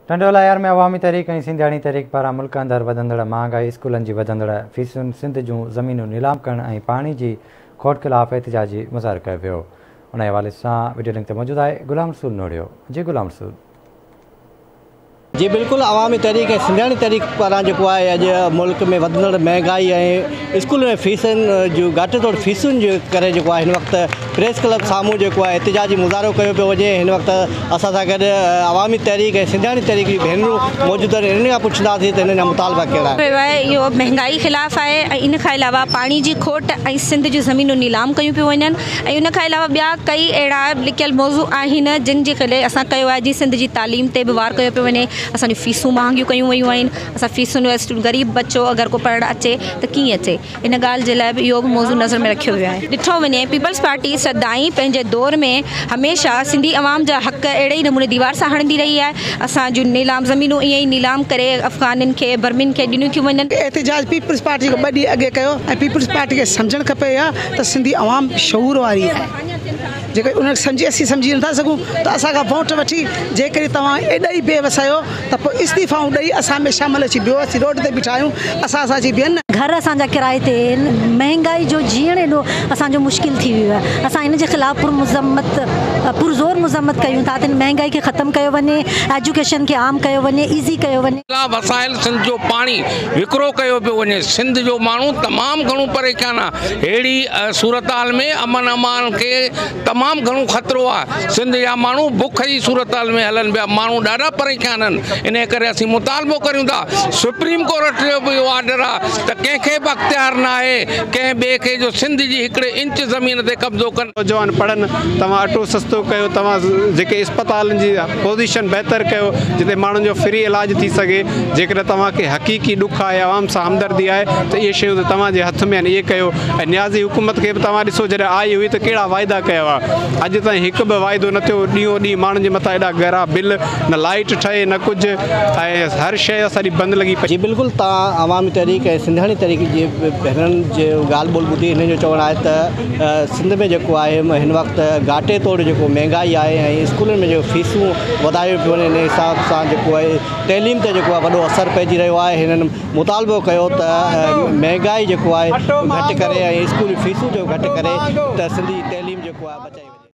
ٽنڊو الهيار ۾ عوامي تحريڪ ۽ سنڌياڻي تحريڪ پاران ملڪ اندر وڌندڙ مهانگائي، اسڪولن جي وڌندڙ فيسن، سنڌ جون زمينون نيلام ڪرڻ ۽ پاڻي جي کوٽ خلاف احتجاجي مظاهرو ڪيو ويو. ان حوالي سان وڊيو لنڪ تي موجود آهي غلام رسول نوڙيو. جي غلام رسول. جي بلڪل عوامي تحريڪ ۽ سنڌياڻي تحريڪ پاران جيڪو آهي اڄ ملڪ ۾ وڌندڙ مهانگائي ۽ اسڪول ۾ فيسن جون گهاٽي توڙ فيسن جي ڪري جيڪو آهي هن وقت پريس ڪلب سامهون جيڪو آهي احتجاجي مظاهرو ڪيو پيو وڃي. هن وقت اسان سان گڏ عوامي تحريڪ ۽ سنڌياڻي تحريڪ جون ڀينرون موجود آهن، انهن کان پڇنداسين ته هنن جا مطالبا ڪهڙا آهن. ويو آهي اهو مهنگائي خلاف آهي ۽ ان کان علاوه پاڻي جي کوٽ ۽ سنڌ جون زمينون نيلام ڪيون پيون وڃن ۽ ان کان علاوه ٻيا ڪئي اهڙا لڪيل موضوع آهن جن جي ڪري اسان ڪيو آهي جيئن سنڌ جي تعليم تي به وار ڪيو پيو وڃي، اسان جون فيسون مهانگيون ڪيون ويون آهن، اسان فيسن غريب ٻچو اگر ڪو پڙهڻ اچي ته ڪيئن اچي. ان ڳالهه جي لاء به اهو به موضوع نظر ۾ رکيو ويو آهي. ڏٺو وڃي پيپلز پارٽي سدائين پنهنجي دور ۾ هميشه سنڌي عوام جا حق اهڙي ئي نموني ديوار سان هڻندي رهي آهي. اسان جون نيلام زمينون ائين ئي نيلام ڪري افغانين کي برمين کي ڏنيون ٿيون وڃن. احتجاج پيپلز پارٽي کان ٻه ڏينهن اڳي ڪيو ۽ پيپلز پارٽي کي سمجهڻ کپي ها ته سنڌي عوام شعور واري آهي جيڪڏهن انهن کي سمجهي اسين سمجهي نٿا سگهون ته اسان کان ووٽ وٺي جيڪڏهن توهان ايڏا ئي بي وس آهيو ته پوء استعيفائون ڏئي اسان ۾ شامل اچي بيهو، اسين روڊ تي بيٺا آهيون، اسان سان اچي بيهن. گهر اسان جا ڪرائي تي آهن، مهنگائي جو جيئڻ ايڏو اسان جو مشڪل ٿي ويو آهي، اسان ان جي خلاف پر مذمت پرزور مذمت ڪيون ٿا ته ان مهنگائي کي ختم ڪيو وڃي، ايجوڪيشن کي عام ڪيو وڃي، ايزي ڪيو وڃي. لا وسائل سنڌ جو پاڻي وڪرو ڪيو پيو وڃي، سنڌ جو ماڻهو تمام گهڻو پريشان آ، ههڙي صورتحال ۾ امن امان کي تمام گهڻو خطرو آ، سنڌ جا ماڻهو بک جي صورتحال ۾ هلن پيا، ماڻهو ڏاڍا پريشان آهن، انهي ڪري اسين مطالبو ڪريون ٿا سپريم ڪورٽ جو به اهو آرڊر آ ته ڪنهن کي به اختيار ناهي ڪنهن ٻئي کي جو سنڌ جي هڪڙي انچ زمين تي قبضو ڪن. نوجوان پڙهن، توهان اٽو سستو ڪيو، توهان جيڪي اسپتالن جي پوزيشن بهتر ڪيو جتي ماڻهن جو فري علاج ٿي سگهي، جيڪڏهن توهان کي حقيقي ڏک آهي عوام سان همدردي آهي ته اهي شيون ته توهان جي هٿ ۾ آهن اهي ڪيو ۽ نيازي حڪومت کي به توهان ڏسو جڏهن آئي هئي ته ڪهڙا واعدا ڪيا هئا اڄ تائين هڪ به واعدو نه ٿيو ڏينهون ڏينهن ماڻهن جي مٿان ايڏا ڳرا بل نه لائيٽ ٺهي نه ڪجهه ۽ هر شيء اسان جي بند لڳي پئي. جي بلڪل توهان عوامي تحريڪ ۽ سنڌياڻي تحريڪ جي ڀينرن جي ڳالهه ٻولهه ٻڌي هنن جو چوڻ آهي ته سنڌ ۾ جيڪو آهي هن وقت گهاٽي توڙ جيڪو مهنگائي آهي ۽ اسڪولن ۾ جيڪو فيسون وڌايو پيو وڃي ان حساب سان جيڪو آهي تعليم تي جيڪو آهي وڏو اثر پئجي رهيو آهي هنن مطالبو ڪيو ته مهنگائي جيڪو آهي گهٽ ڪري ۽ اسڪولي فيسون جو گهٽ ڪري ته سنڌ جي تعليم جيڪو آهي بچائي وڃي.